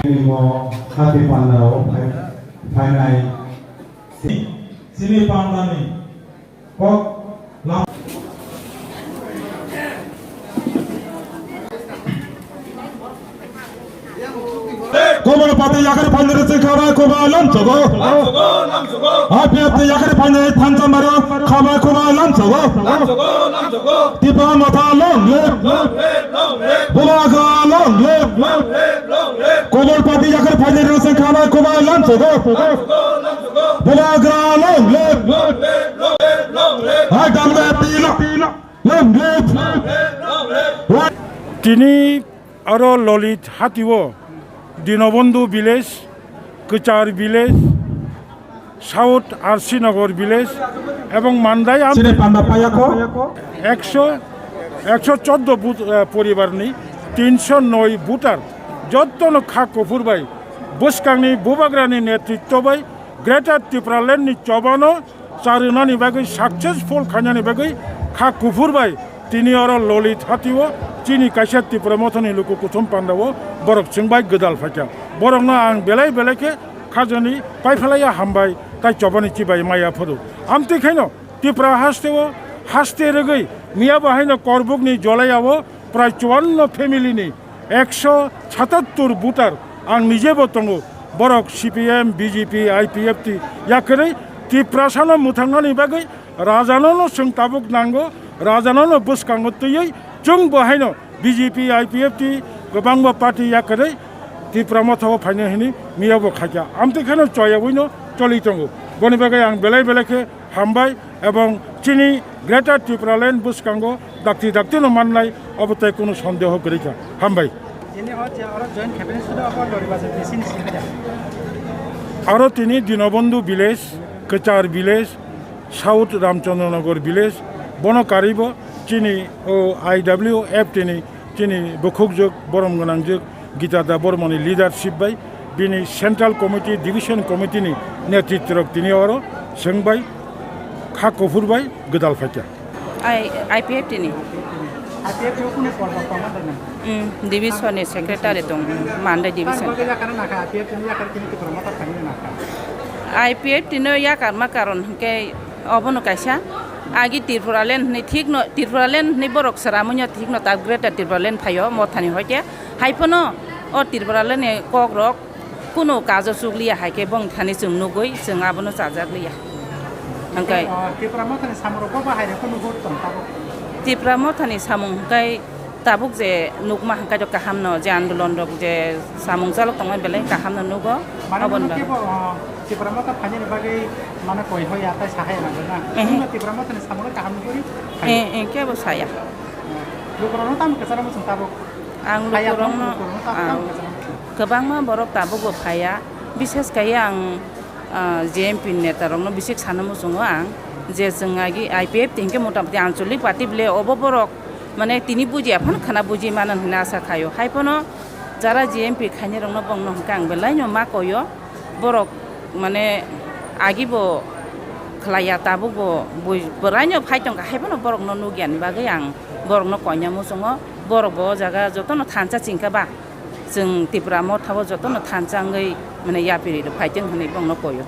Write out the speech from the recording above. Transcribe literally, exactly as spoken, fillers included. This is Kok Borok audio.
Nini mo hati panda o phai-, phainai. Chini pandani kok lam- Komal pati yakar phainai rwchwng kha bai koba lamsogo. Hapyapte yakar phainai thansa maro kha bai koba lamsogo. Tipra motha long live. Bubagra long live. Komal pati yakar phainai rwchwng kha bai koba lamsogo. Bubagra long live. Hai W P long live. Tini aro Lolit hatio Dinobondhu village, Kwchar village, South R C Nagar village ebong Mandai am- Sini panda payako. Ekso, ekso chordo but-, eh, poribarni tinsho noi voter jottono kha kuphur bai bwskangni bubagrani netritto bai Greater Tipraland ni chobano charwnani bagwi successful khainani bagwi kha kuphur bai tini oro Lolit hatio chini kaisa Tipra mothani luku kuthum pandao borok chwng bai gwdal phaikha. Borokno ang belai belai khe khajani paiphalaiya hambai tai chobani chibai maya phuru. Amtwi khaino Tipra hasteo haste rwgwi miya bahaino Korbukni Jolaiao prai chuanno family ni ekso satattur voter ang nijebo tongo. Borok C P M, B J P, I P F T yakarwi Tiprasano mwthangnani bagwi rajanono chwng tabuk nango, rajanono bwskango twiwi chwng bo haino B J P, I P F T kwbangma party yakarwi Tipra mothao phaino hwnwi miyabo khaikha. Amtwi kheno choyawino choli tongo. Boni bagwi ang belai belai khe hambai ebong chini Greater Tipraland bwskango dakti dakti no mannai, obo tei kunu sondeho kwrwi kha. Hambai. Ini o je oro join khaibani suda obo lori bazar bisini sini ja. Aro tini Dinobondhu village, Kwchar village, South Ramchandranagar village, bono karwibo chini o I W F T ni chini bukhukjwk, borom gwnangjwk Gita Da Bormani leadership bai bini Central Committee, Division Committee ni netritwrok tini oro chwng bai kha kuphur bai gwdal phaikha. I, I P F T ni. I P F T o kunu porda tongma tongma? Mm, division ni secretary tong, Mandai division. Tang bagwi yakar na kha, I P F T ni yakar kini tukura mata thangwi na kha. I P F T no yakarma karon hwnkhe obono kaisa, agi Tripura land hwnwi thikno, Tripura land hwnwi borok swramuino thikno ta Greater Tripura land phaio mothani hoite. Haiphano o Tripura land ni kokrok kunu kajo chukliya hai khe bong thani chwng nugwi chwng abono chajakliya. Hwnkhe Ah, Tipra mothani samungrok bo bahai rok kunu hur tong tabuk. Tipra mothani samung hwnkhe tabuk je nukma hwnkhe kaham no je andolon rok je samung chalok tongma belai kaham no nugo. Mane Aboni mano bagwi. Kebo, ah, Tipra motha phainani bagwi mane koi hoi ya tai sahai na na. Ehe. Nungno Tipra mothani samung kaham nugwi. Eh, eh, kebo saya. Lukurokno tamo kwcharo muchung tabuk. Ang Hayakno lukurokno, lukurokno tamo ang tamo kwcharo muchung. Kwbangma borok tabukbo phaiya, bises kaiya ang, ah, J M P netarokno bisik sana muchungo ang, je chwng agi I P F T hinkhe motamoti ancholik party bole obo borok, mane, tini bujiya phano khana buji mano hinwi asa khaio. Haiphano jara J M P khainirokno bongno hinkhe ang belaino ma koio. Borok, mane, agibo khlaiya, tabukbo bui-, bwraino phai tongkha, haiphano borokno nukyani bagwi ang borokno koina muchungo. Borokbo o jaga jotono thansa chingkha ba, chwng Tipra mothao jotono thansa wngwi, mane, yapiri rok phaitong hwnwi bongno koio.